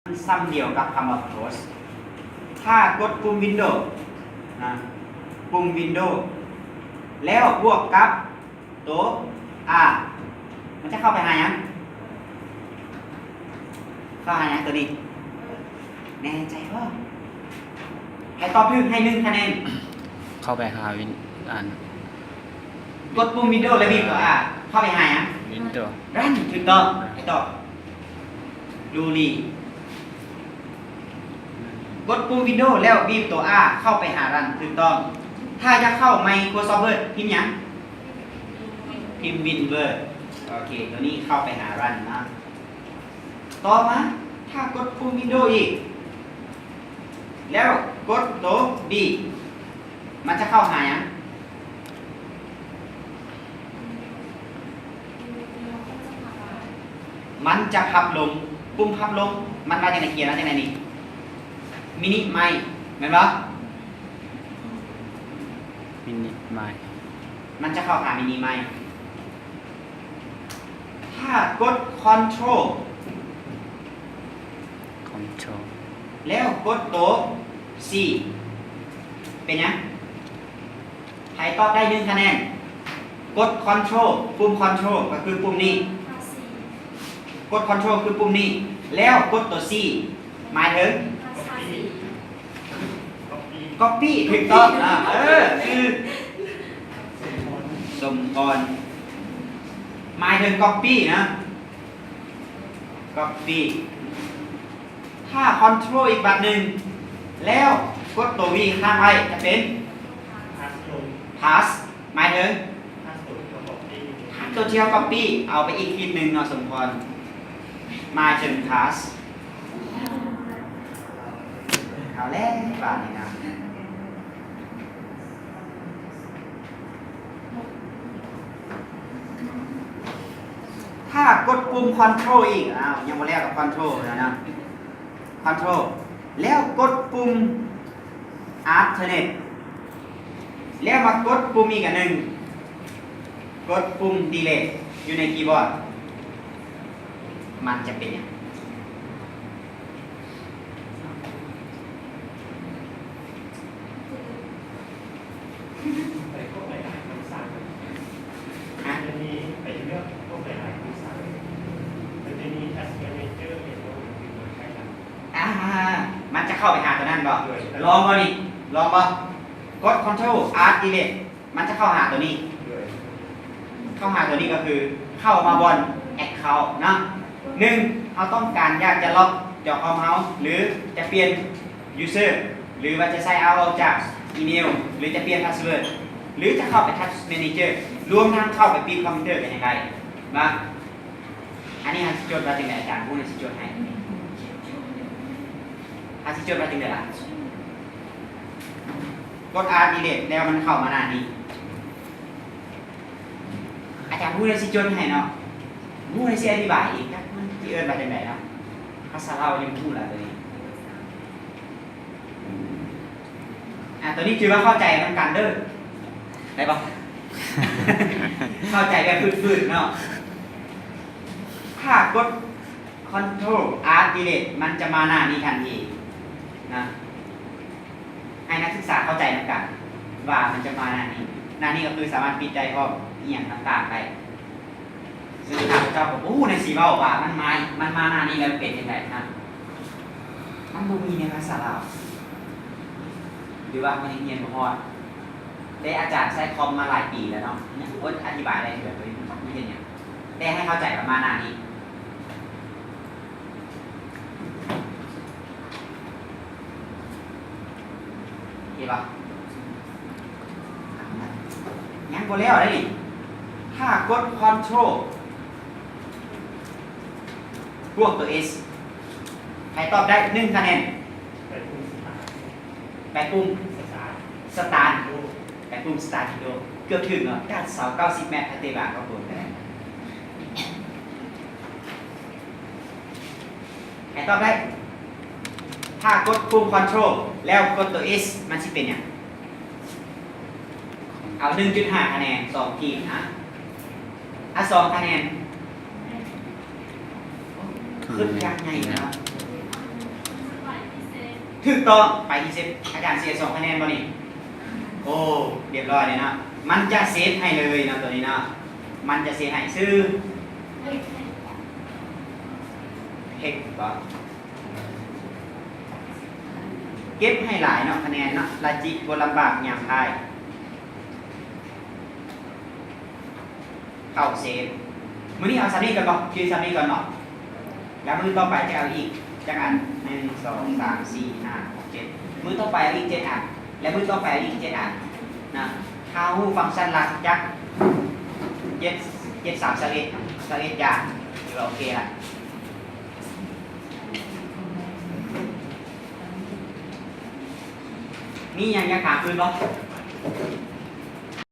ຊ້ຳດຽວກັບຄຳວ່າ close. ຖ້າກົດປຸ່ມ Windows ນະ, ປຸ່ມ Windows ແລ້ວບວກກັບໂຕ R ມັນຈະເຂົ້າໄປຫາຫຍັງ? ເຂົ້າຫາຫຍັງໂຕນີ້? ແນ່ໃຈບໍ່? ໃຜຕອບຖືກໃຫ້ໜຶ່ງຄະແນນ. ເຂົ້າໄປຫາວິນ ອັນ ກົດປຸ່ມ Windows ແລ້ວບີບໂຕ R ເຂົ້າໄປຫາຫຍັງ? Windows Run ຖືກຕ້ອງ. ໃຜຕອບ? ລູລີ. ກົດປຸ່ມ Windows ແລ້ວບີບໂຕ R ເຂົ້າໄປຫາ Run ຖືກຕ້ອງ. ຖ້າຢາກເຂົ້າ Microsoft Word ພິມຫຍັງ? ພິມ Win Word. ໂອເຄ ໂຕນີ້ເຂົ້າໄປຫາ Run ເນາະ. ຕໍ່ມາ ຖ້າກົດປຸ່ມ Windows ອີກ ແລ້ວກົດໂຕ B ມັນຈະເຂົ້າຫາຫຍັງ? ມັນຈະພັບລົງ. ປຸ່ມພັບລົງ ມັນວ່າຈັ່ງໃດ? ຂຽນວ່າຈັ່ງໃດນີ້? Minimize ແມ່ນບໍ່? Minimize ມັນຈະເຂົ້າຫາ Minimize. ຖ້າກົດ Control Control ແລ້ວກົດໂຕ C ເປັນຫຍັງ? ໃຜຕອບໄດ້ໜຶ່ງຄະແນນ. ກົດ Control ປຸ່ມ Control ກໍຄືປຸ່ມນີ້. ກົດ Control ຄືປຸ່ມນີ້ ແລ້ວກົດໂຕ C ໝາຍເຖິງ Copy ຖືກຕ້ອງ. ເອີ ຊື່ສົມພອນ ໝາຍເຖິງ Copy ນະ. Copy ຖ້າ Control ອີກບາດໜຶ່ງ ແລ້ວກົດໂຕ V ຄ້າງໄວ້ ຈະເປັນ Paste ໝາຍເຖິງ Paste ຕົວທີ່ເຮົາ Copy ເອົາໄປອີກທິດໜຶ່ງເນາະ ສົມພອນ ໝາຍເຖິງ Paste. ເອົາແລ້ວບາດນີ້ນະ. ຖ້າກົດປຸ່ມ Control ອີກ ອ້າວ ຍັງບໍ່ແລ້ວກັບ Control ນະ ນະ Control ແລ້ວກົດປຸ່ມ Alternate ແລ້ວມາກົດປຸ່ມອີກອັນໜຶ່ງ ກົດປຸ່ມ Delete ຢູ່ໃນຄີບອດ ມັນຈະເປັນຫຍັງ? ອ່າ ມັນຈະເຂົ້າໄປຫາຕົວນັ້ນບໍ່? ລອງບໍ່ນີ້? ລອງບໍ່? ກົດ Control Alt Delete ມັນຈະເຂົ້າຫາຕົວນີ້ ເຂົ້າຫາຕົວນີ້ກໍຄືເຂົ້າມາບ່ອນ Account ເນາະ. ໜຶ່ງ ເຮົາຕ້ອງການຢາກຈະລັອກຈໍຄອມເຮົາ ຫຼື ຈະປ່ຽນ User ຫຼືວ່າຈະໃຊ້ເອົາອອກຈາກອີເມວ ຫຼືຈະປ່ຽນ Password ຫຼືຈະເຂົ້າໄປ Task Manager ລວມທັງເຂົ້າໄປປິດຄອມພິວເຕີກໍຍັງໄດ້. ມາ ອັນນີ້ເຮົາຊິຈົດວ່າຈັ່ງໃດ? ອາຈານຮູ້ແລ້ວຊິຈົດໃຫ້. ເຮົາຊິຈົດວ່າຈັ່ງໃດລະ? ກົດ Alt Delete ແລ້ວມັນເຂົ້າມາໜ້ານີ້. ອາຈານຮູ້ແລ້ວຊິຈົດໃຫ້ເນາະ. ຮູ້ແລ້ວຊິອະທິບາຍອີກ ຈັກມັນຊິເອີ້ນວ່າຈັ່ງໃດເນາະ. ພາສາລາວຍັງບໍ່ຮູ້ລະຕົວນີ້. ອ່າ ຕົວນີ້ຖືວ່າເຂົ້າໃຈນຳກັນເດີ້ ໄດ້ບໍ່? ເຂົ້າໃຈແບບຝືດໆເນາະ. ຖ້າກົດ Control Alt Delete ມັນຈະມາໜ້ານີ້ທັນທີນະ. ໃຫ້ນັກສຶກສາເຂົ້າໃຈນຳກັນວ່າມັນຈະມາໜ້ານີ້. ໜ້ານີ້ກໍຄືສາມາດປິດໄດ້ພ້ອມ ອີ່ຫຍັງຕ່າງໆໄດ້. ຊຶ່ງຂ້າພະເຈົ້າກໍບໍ່ຮູ້ນະ ຊິເວົ້າວ່າມັນມາ ມັນມາໜ້ານີ້ແລ້ວເປັນຈັ່ງໃດນະ? ມັນບໍ່ມີໃນພາສາລາວ ຫຼືວ່າເຮົາຍັງຮຽນບໍ່ຮອດ? ແຕ່ອາຈານໃຊ້ຄອມມາຫຼາຍປີແລ້ວເນາະ ຍັງອດອະທິບາຍໄດ້ເທື່ອ ໂດຍບໍ່ຈັກມັນເຮັດຫຍັງ ແຕ່ໃຫ້ເຂົ້າໃຈວ່າມາໜ້ານີ້. ເຫັນບໍ່? ຍັງບໍ່ແລ້ວເດ້ນີ້. ຖ້າກົດ Control ບວກຕົວ S ໃຜຕອບໄດ້ໜຶ່ງຄະແນນ. ໄປປຸ່ມ Start ໄປປຸ່ມ Start ໄປປຸ່ມ Start Window ເກືອບຖືກເນາະ. ກາດເສົາເກົ້າສິບແມັດ ໄປເຕະບານກໍໂກນໄດ້. ໃຜຕອບໄດ້? ຖ້າກົດປຸ່ມ Control ແລ້ວກົດຕົວ S ມັນຊິເປັນຫຍັງ? ເອົາໜຶ່ງຈຸດຫ້າຄະແນນ ສອງທີມນະ. ອ່ະ ສອງຄະແນນ. ຄຶດຢ່າງໃຫຍ່ເນາະ. ຖືກຕ້ອງ ໄປທີ່ເຊັດ ອາຈານເສຍສອງຄະແນນບໍ່ນີ້? ໂອ້ ຮຽບຮ້ອຍເລີຍເນາະ. ມັນຈະເຊັດໃຫ້ເລີຍເນາະ ໂຕນີ້ເນາະ ມັນຈະເຊັດໃຫ້ຊື່ ເຮັກ ບໍ່ ເກັບໃຫ້ຫຼາຍເນາະ ຄະແນນເນາະ ລະຈິບໍ່ລຳບາກຍາມທ້າຍ. ເຂົ້າເຊຟ. ມື້ນີ້ເອົາສ່ຳນີ້ກ່ອນເນາະ ຈື່ສ່ຳນີ້ກ່ອນເນາະ ແລ້ວມື້ຕໍ່ໄປຈະເອົາອີກຈັກອັນ? ໜຶ່ງ ສອງ ສາມ ສີ່ ຫ້າ ຫົກ ເຈັດ ມື້ຕໍ່ໄປເອົາອີກເຈັດອັນ ແລ້ວມື້ຕໍ່ໄປເອົາອີກເຈັດອັນນະ. ເຮົາຮູ້ຟັງຊັນຫຼັກຈັກ ເຈັດ ເຈັດ ສາມ ຊາວເອັດ ຊາວເອັດຢ່າງ ຖືວ່າໂອເຄລະ. ມີຫຍັງຢາກຖາມຕື່ມບໍ່?